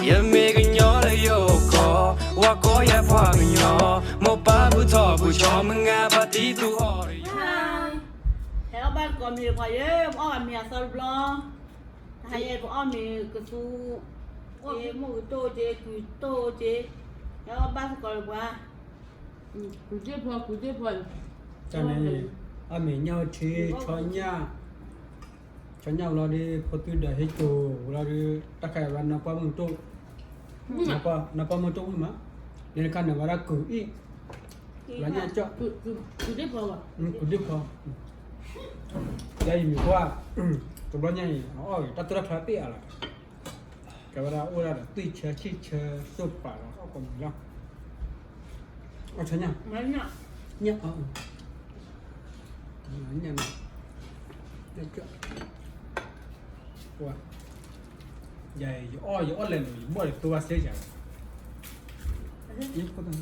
ယမ့ၢ်ကညီလၢယအိၣ်ကီၢ်, ဝၤကိးယၤပှၤကညီ, မိၢ်ပၢ်ဘူၣ်ထီၣ်ဘူၣ်ဆီ မုၢ်ဂၤဖါတံၢ်သူအီၤဒီးယိၤ. ဟဲအီၣ်ဘၣ်သကိးမ့ၤတပှၤယဲ, ပအီၣ်ဘၣ်မ့ၤအသီတဘျီ, တဟါယဲပအီၣ်မ့ၤကသူ, မ့ၢ်ဂ့ၤတိၢ်က့ၤ ကုၤတိၢ်က့ၤ, ဟဲအီၣ်ဘၣ်သကိးတပှၤ, ကုၤဒ့ၣ်ဖီ ကုၤဒ့ၣ်ဖီ, တၢ်န့ၣ် အီၣ်မ့ၤညၣ်အိၣ်ထံ ဆီညၣ် ဆီညၣ်ဝံၤလီၤဒီး ဖိသုဒီးဟ့ၣ်ကိၤဝံၤလီၤဒီး တၢ်ခါအံၤဝဲနီၢ်ပှၢ်မုၢ်တိၢ်, နီၢ်ပှၢ်မုၢ်တိၢ်ဝံၤမး, လၢတခါန့ၣ်ဝဲဒၣ်ကုၤအံၣ်, လၢညၣ်ကၠီၣ်, ကုၤဒ့ၣ်ဖီ, ယဲအံၤမ့ၢ်ကွၢ်, တဘျီညါအံၤ အအီၣ်တၢ်တိၢ်တၢ်ဖျါတ့ၢ်အါလီၤ. ကဲဝဲဒၣ်အိၣ်ဒၣ်ဒီးသွံၣ်ဆၢဆံၣ်ဆၢစိၣ်ပာ်လီၤ အီၣ်ကိးမုၢ်လီၤ, အီၣ်ဆၢညၣ်, ညၣ်, ညၣ်, ညၣ်ကၠီၣ်, ယၤ ယအီၣ်ယအီၣ်လဲၤလိာ် ယဘီၣ်ယသိဘၣ်စ့ၢ်ကီး, ညၣ်ခိၣ်သၣ်,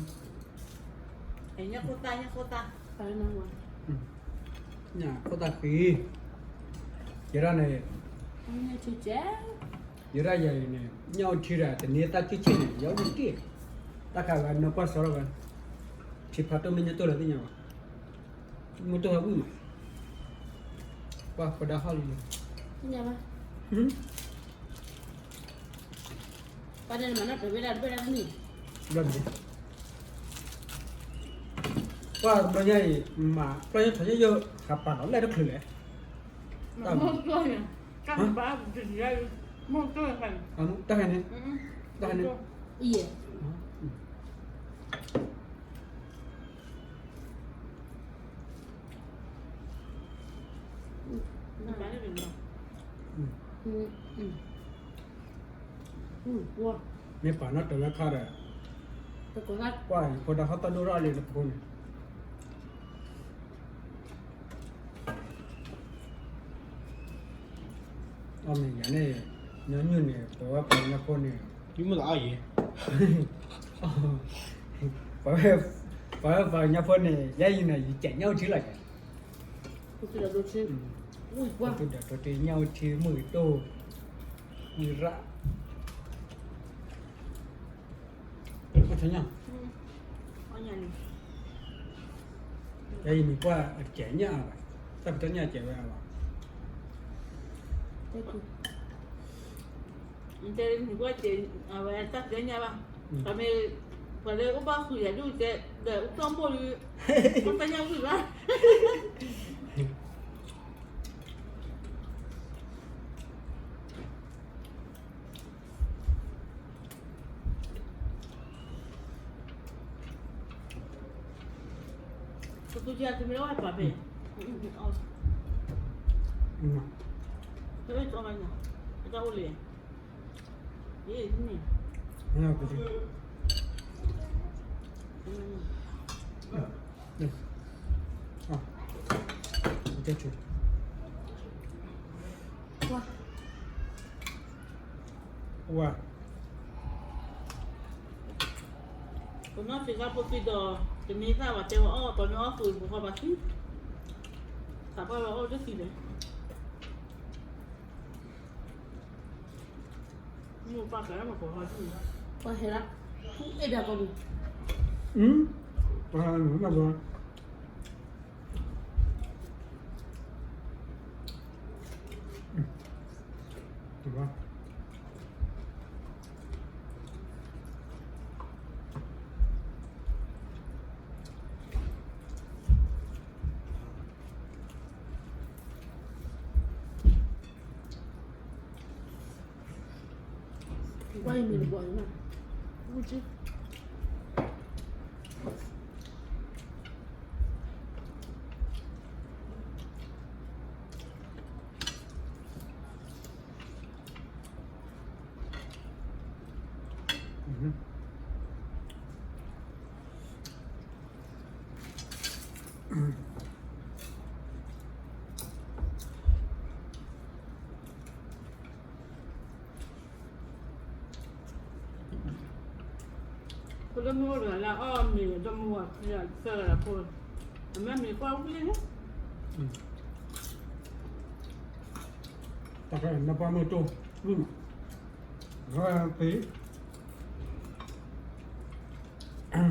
ညၣ်ခိၣ်သၣ်, ညၣ်ခိၣ်သၣ်ဃံ, ယဲဒၣ်န့ၣ်, ယဲဒၣ်ယၤအံၤန့ၣ် ညၣ်အိၣ်ထံဒီး တနံၤသၣ်ဆံၣ်ဆံၣ်န့ၣ် ယအိၣ်တ့ၢ်, တၢ်ခါဝဲနီၢ်ပှၢ်စီထီၣ်ဝဲ, ထံဖးတိၢ်မ့ၢ်ညၣ်တိၢ်လၢသ့ၣ်ညါဘၣ်, မ့ၢ်တိၢ်ဟဲဝံၣ်မး, ပှၢ်ဃိဒၣ်ဟီၣ်လံ, ပှၢ်တဘျီညါအံၤ မၤပျီညါထီၣ်ညၣ်ယိာ် ဟးပာ်လီၤလဲၣ်တချုးလဲၣ်, တၢ်ဟဲန့ၣ်, တၢ်ဟဲန့ၣ်, မ့ၢ်ပာ်နီၣ်တၢ်လၢခါဒီး, ကွၢ်အံၤ ဖိဒါဟီၣ်သီၣ်ဒိၣ်ထီၣ်လံတဖိန့ၣ်, အီၣ်မ့ၢ်ယၤန့ၣ်, ညီနုၢ်န့ၣ် ပဝဲပှၤကညီဖိန့ၣ်, ယမ့ၢ်တအီၣ်ယဲ, ပဝဲပှၤကညီဖိန့ၣ် ယဲယံၤန့ၣ် ယကဲးညၣ်အိၣ်ထံလီၤယဲ, သုဒီးဒိၣ်ထံ ညၣ်အိၣ်ထံ မုၢ်ဂ့ၤတိၢ်, ဝံၤရၣ် အီၣ်ဆၢညၣ်, ယဲယံၤန့ၣ်ကွၢ်အကဲးညၣ်ဘၣ်, တၢ်ဖံးတၢ်ညၣ်ကဲးဝဲဘၣ်, တဲနကွၢ်ကဲး, အဝဲတၢ်ဖံးတၢ်ညၣ်ဘၣ်, ပှၤမ့ၢ်, ပှၤလၢအိၣ်ဘၣ်ဃုာ်ယၤဒူၣ်ကဲးဒီးအိၣ်တီၢ်မိၢ်ဒီး, အိၣ်တၢ်ညၣ်ဝံၣ်ဘၣ် ပသူကဲသုမ့ၢ်လၢဝဲပာ်ဖဲ, တၢ်အိၣ်လံ, အ့ၣ်, န့ၣ်, ဝါ ပနီၢ်သံသၣ်ဖိသံဒီး, တမ့ၢ်သၣ်ဘၣ်တဲဝဲအီၣ် ပှၤမ့ၢ်အီၣ်ဃုာ်ပဃီဘၣ်သံ, သးပှၢ်ဝဲအီၣ်တသံလဲၣ်, မိၢ်ပၢ်ကဲမၤကီၤဟီၣ်ဒ်န့ၣ်, ပှၤဟဲလၢ, အဲၣ်ဒၣ်ကီၢ်ပူၤ, ပှၤဟဲလၢ, ဝါအံၤမ့ၢ်တဘီအံၤမး, ဝူကၠံ ဖိလၢမုၢ်အိၣ်တဂၤလၢအီၣ်မ့ၤဒီး မုၢ်ဝၤဖံးသၢဂၤဖိ, အမ့ၢ်မ့ၤကွၢ်ဝံၣ်န့ၣ်, တၢ်ဖဲနီၢ်ပှၢ်မုၢ်တိၢ်, ဝံၣ်မး, ဂၤပ့ၤ ကွ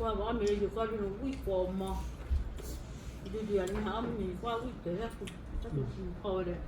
ၢ်ဘၣ်အီၣ်မ့ၤလၢယကွၢ်ဒုးနဝံၣ်ကိးမီၤ, ဒုးဒုးယၤန့ၣ်ဟးအီၣ်မ့ၤကွၢ်ဝံၣ်တဲလၢ်, တၢ်ကဖီဝဲဒီး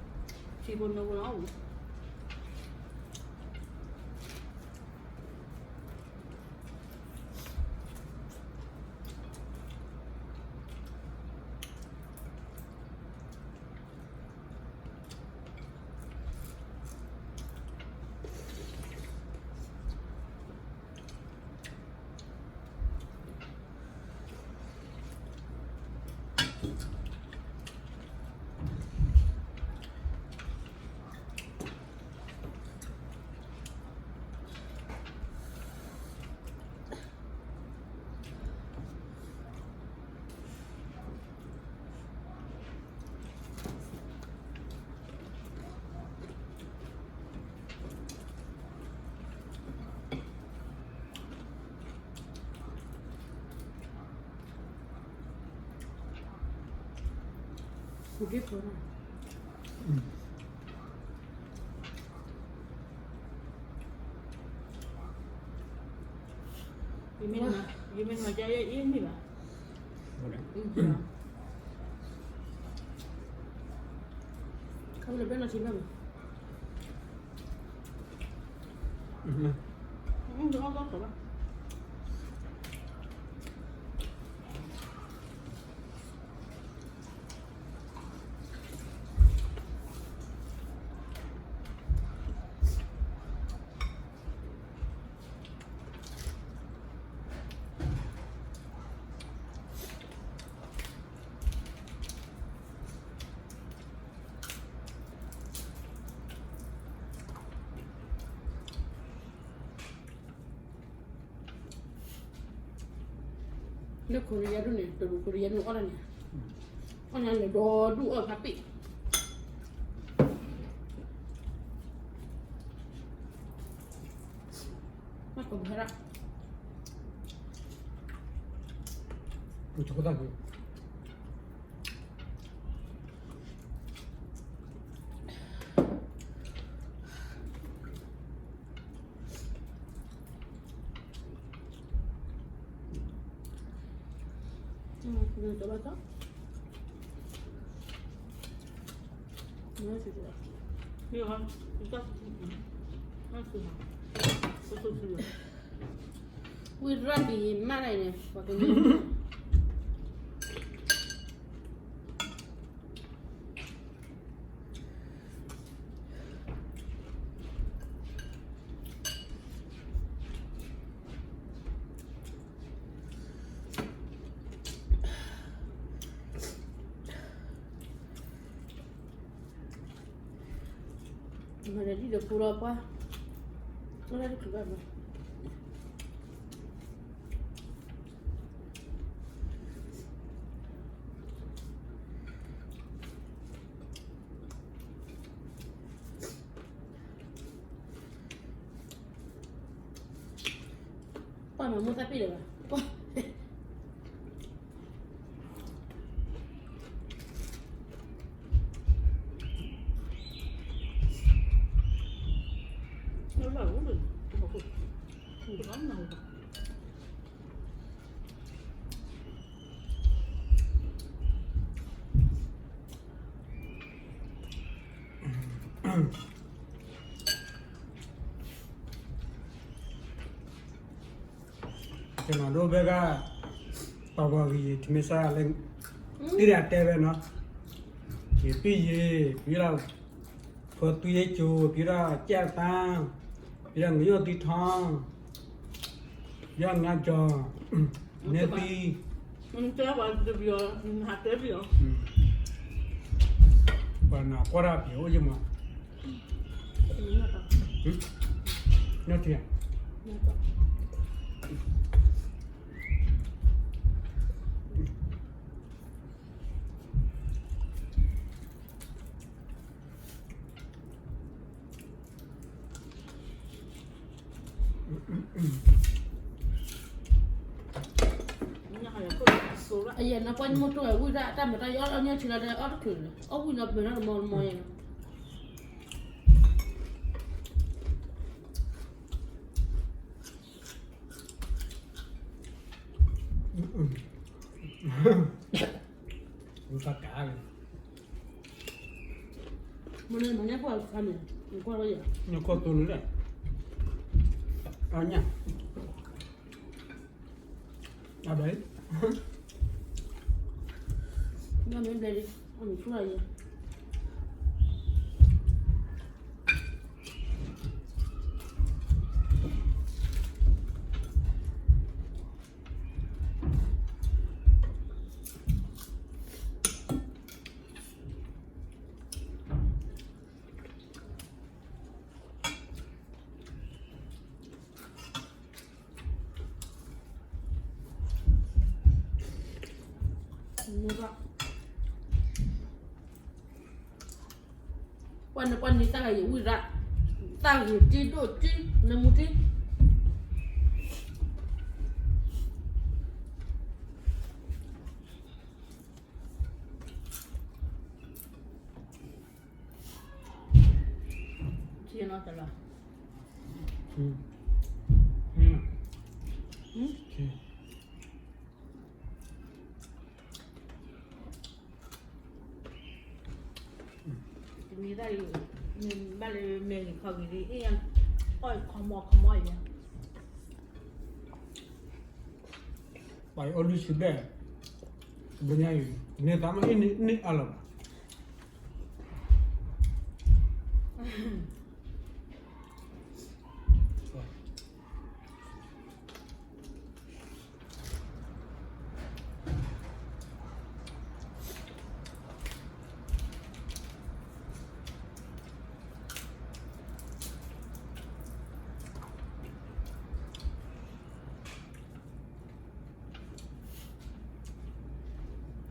ထံဖိနီဖိလီၤ. ယမ့ၢ်မၤဒ်အံၤအ့ၣ်န့ၣ်ဘၣ်. လၢခိရံယါဒိၣ်န့ၣ် တရူးခိရံယါဒိၣ်န့ၣ် အီၣ်ဒၣ်န့ၣ်, အီၣ်ညါန့ၣ်ဒီဒူၣ်အီၣ်ဖးပ့ၣ်, မ့ၢ်ကဘၣ်ဒၣ် ပူၤတကတၢၢ်ကွံာ် ဝံၤရၣ်ဒံးမးလၢန့ၣ် ပှၤကညီ မၤဒီးဒ်ဒီးဖိလီၤပှၢ်, အိၣ်လၢတချုးဘၣ်မး. ပှၢ်မၤမိၢ်သၣ်ပ့ၣ်လၢၤဘၣ်. ကနီၤဒိၣ်ဘဲဂၤ ပှၤဝၤဂ့ၤ တမ့ၢ်စၢ်လၢ ဒ်ဒီးတဲဝဲနီၤ, ယပံယ့ၤ ပယီၤ ဖိသွံယဲကိၤ ပယီၤကဲတၢ် ပယီၤငယီၢ်သံထီ ပယီၤငါကီၤ နဲသံ ပှၤနကွၢ်တၢ်ပျဲၤအိၣ်ယမး နထံၣ်ဧါ. အယဲၢ်နီၢ်ပှၢ်ညိၣ်မုၢ်တိၢ်ဝဲဝံၣ်ဒၣ်တၢ်မၤတၢ်ယီအီၣ်အီၣ်ညၣ်ထံလီၤဒီးအီၣ်တချုးလၢၤ အီၣ်ဝံၣ်လီၤပှဲၤထီၣ်တမီတမီယဲၢ်နီၤ တၢ်ကါလံ မ့ၢ်န့ၣ်မၤညၣ်ကွၢ်အခါန့ၣ် နကွၢ်ဝဲယဲၢ် နကွၢ်သိန့ၣ်လဲၣ် အညၣ် အဘဲ ညၣ်မ့ၢ်ဘဲလံ အမ့ၢ်ဆူၣ်လီၤယဲၢ် ပှၤန့ၣ်ပှၤန့ၣ်တၢ်ဂၤယဝံၣ်ရၣ် တၢ်ဂ့ၤတံၢ်ဒိၣ်တံၢ် နမူတံၢ် ထံနီတလီၤ တမံၤသၣ်လံ ဘၣ်လၢမဲာ်ဂ့ၤခီဂ့ၤလံ အ့ၣ်ညါ အီၣ်ခီမီခီမီအံၤ ပှၤအံၤအီၣ်လွံၢ်ဆံဘျဲၣ် ဘျီညါအံၤ န့ၢ်သးမ့ၢ်အ့ၣ်န့ၢ်အါလီၤဘၣ် လ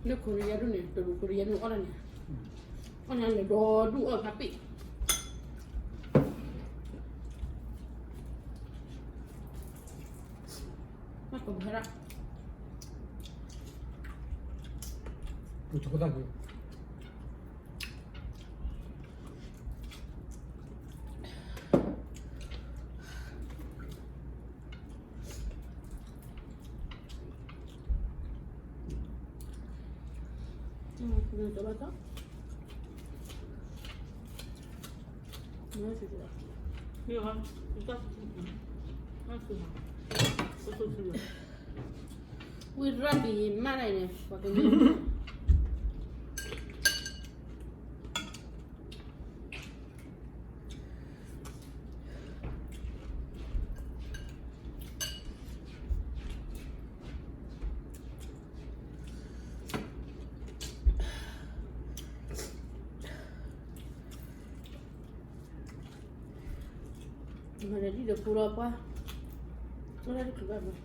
ၢခိရံယါဒ်န့ၣ် တရူးခိရံယါဒ်န့ၣ်အီၣ်ဒၣ်န့ၣ် အီၣ်ညါလဲၤဒီဒူၣ်အီၣ်ဖးပ့ၣ် မ့ၢ်ကဘၣ်ဒၣ် တကတၢ် ဝံၣ်ရၣ်ဘံၤမးဒၣ်အံၤန့ၣ် ပှၤကညီ မၤဒီးဒ်ဒီးဖိလီၤပှၢ် အိၣ်ဒၣ်တချုးဘၣ်မး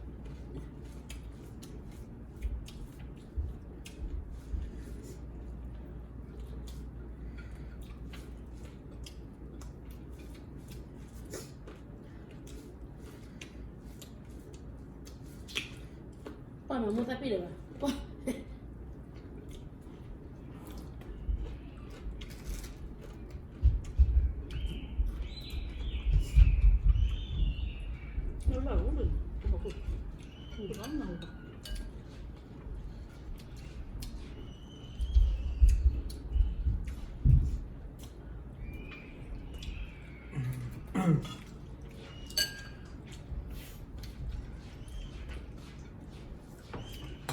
ပှၤမၤမိၢ်သးပ့ၢ်လၢၤဘၣ် ပှၤ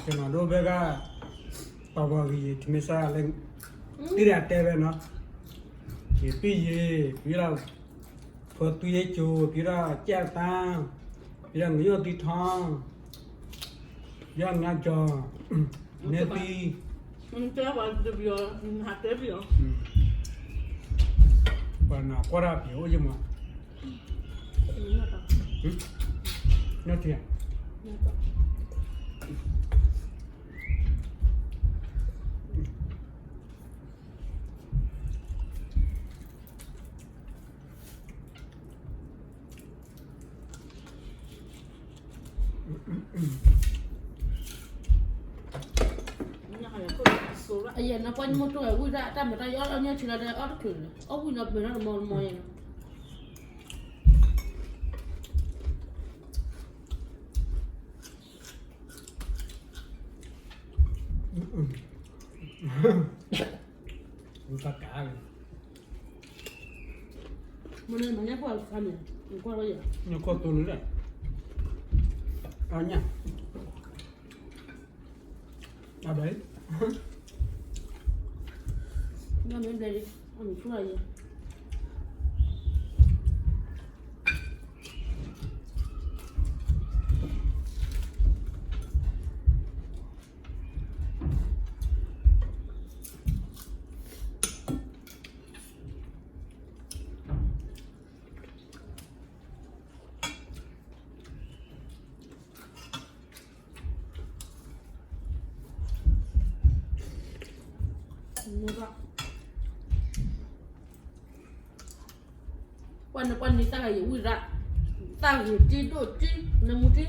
ကနီၤဒိၣ်ဘဲဂၤ ပှၤဂီၤဂ့ၤယံၤ တမ့ၢ်စၢ်လၢ ဒ်ဒၣ်တဲဝဲနီၤ ယပံယံၤ ပံလၢ ဖိသွံယဲကၠိ ပံလၢကၠဲၣ်တၢ် ပံလၢငညိၣ်သံထီ ပံလၢနါကၠီ နဲသံ ပှၤနကွၢ်တၢ်ပျံၤအိၣ်ယမး နထံၣ်ဧါ အ ယဲၢ်နီၤ ပှၤညီမိၢ်တိၢ်ဝဲဝံၣ်ဒၣ် တၢ်မၤတၢ်ယအီၣ်အီၣ်ညီဆံးလီၤဒီး အီၣ်တချုးလၢၤ အီၣ်ဝံၣ်နီၤ ပှဲၤထီၣ်တမီတမီယဲၢ်နီၤ. မ့ၢ်န့ၣ် မၤညၣ်ကွၢ်ဖးန့ၣ် နကွၢ်ဝဲယဲၢ် နကွၢ်တိၢ်န့ၣ်လဲၣ် အညၣ် အဘဲ ညၣ်မ့ၢ်ဘဲလံ အမံၤဆူၣ်ယဲၢ် ပှၤန့ၣ်ပှၤန့ၣ် တၢ်ဂၤယဝံၣ်ရၣ် တၢ်ဂုာ်တံၢ်ဒိၣ်တံၢ် နမူတံ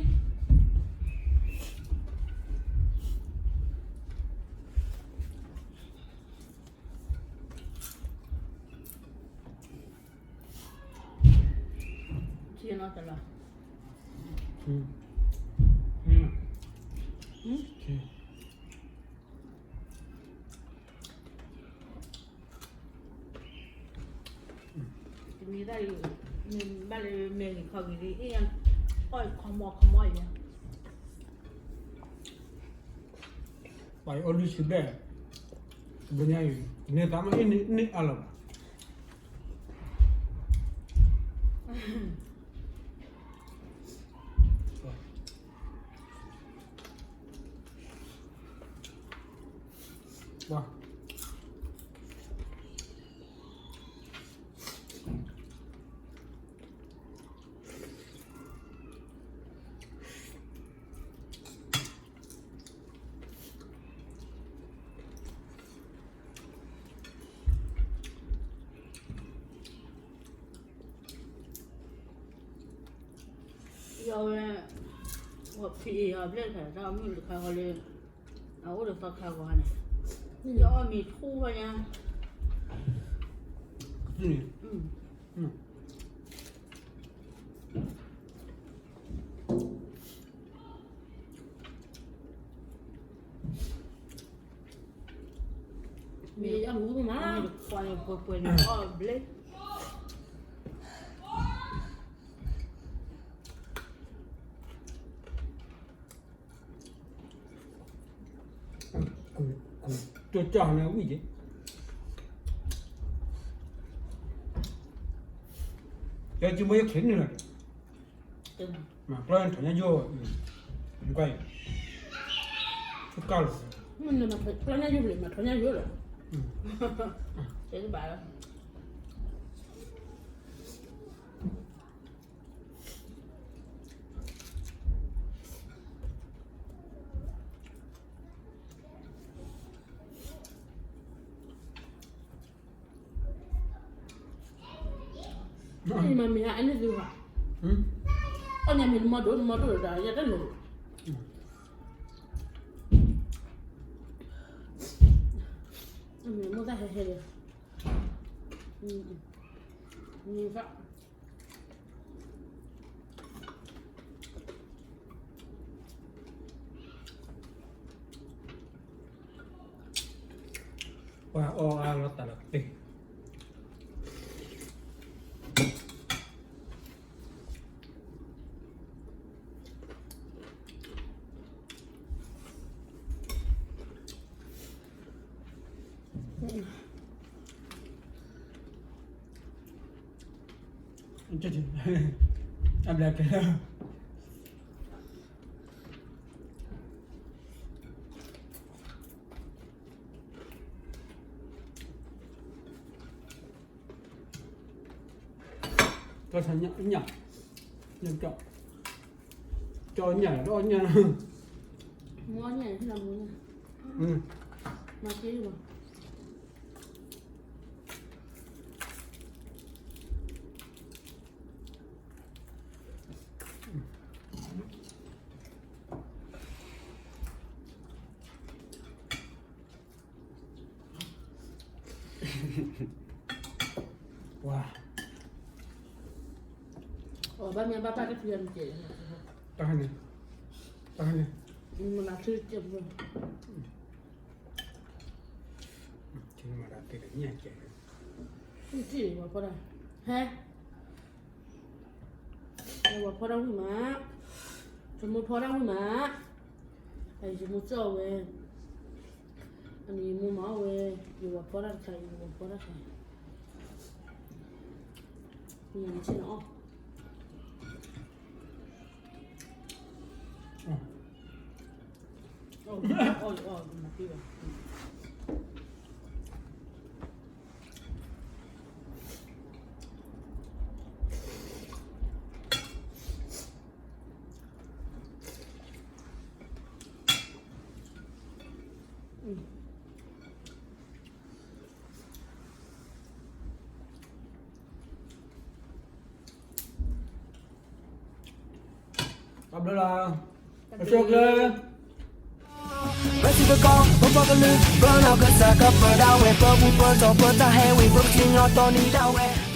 ၢ် ထံနီတလီၤ တမံၤတၢ်အံၤ မ့ၢ်ဘၣ်လၢမဲာ်ဂ့ၤခီဂ့ၤဒ်အံၤ အီၣ်ခီမီခီမီအံၤ ပှၤအီၣ်လွံၢ်ဆံဘျဲၣ် တဘျီညါအံၤ န့ၢ်သးမ့ၢ်အ့ၣ်န့ၢ်အါလီၤဘၣ် ယအီၣ်ဝဲ ဝဲဖံးအံၤအီၤဘျဲၣ်တခါ တၢ်မုၣ်တခါဃီလၢ အအိၣ်ဒီးသီခါဂီၤန့ၣ် ယအီၣ်မ့ၤထူၣ်ဝဲညါ မ့ၢ်အမူမး ပှဲၤပှဲၤန့ၣ်အီၣ်ဘျဲၣ် ကၠီကၠီန့ၣ်ဝံၣ်က့ၤ ယကမ့ၢ်ယချ့န့ၣ်လီၤ မၤကျီၢ်န့ၣ်ထီၣ်ညါယိၣ် ကွၢ်အံၤ ထူကၢ်လီၤ ကျီၢ်ညါယိၣ်လီၤ မၤထီၣ်ညါယိၣ်လီၤ တဲဘၣ်လီၤ မ့ၢ်မ့ၢ်အန့ၣ်သုဟး အီၣ်ညါမ့ၢ်နမီၢ်ဒိၣ် နမီၢ်ဒိၣ်ဒီးယတလိၣ် မိၢ်တၢ်ဟဲဟဲလီၤ မ့ၢ်သး ပှၤအီၣ်အါလီၤတၢ်လီၤတ့ၢ် အဘျါကဲ ကၠီညၣ် ညၣ် ကၠီညၣ် ကၠီညၣ် မ့ၢ်ညၣ် မ့ၢ်ညၣ် မၤက့ၤလီၤ မ့ၢ် ဝါ, အဘၣ်မ့ၢ်ဘၣ်ပၢ်တထံၣ်မ့ၢ်ကဲ, တၢ်န့ၣ်, တၢ်န့ၣ်, မနၤထံၣ်ကဲ, ထံၣ်မၤတၢ်တ့ၢ်ညၣ်ကဲ, ထံၣ်ဝဲဖီတၢ်, ဟဲ ယဝၤဖီတၢ်ဝံၣ်မး, ယမိၢ်ဖီတၢ်ဝံၣ်မး, ယမိၢ်ကၠီၣ်ဝဲ, အန့ၣ်ယမိၢ်မၤအီၣ်ဝဲ, ယဝၤဖီတၢ်တခါ, ယဝၤဖီတၢ်တခါ, ယဆ့ၣ်နီၤအီၣ် တၢ်ဘျုးလီၤ, ပဆိကျၢ, ပစံးပကီၢ် ပပှၤကလုာ် ပနီၢ်ကစၢ်ကပၢဒၣ်ဝဲ ပဘူၣ်ပတီၢ်ပတၢ်ဟဲဝံၤ ပကစံၣ်ညီၣ်တီနံၤဒၣ်ဝဲ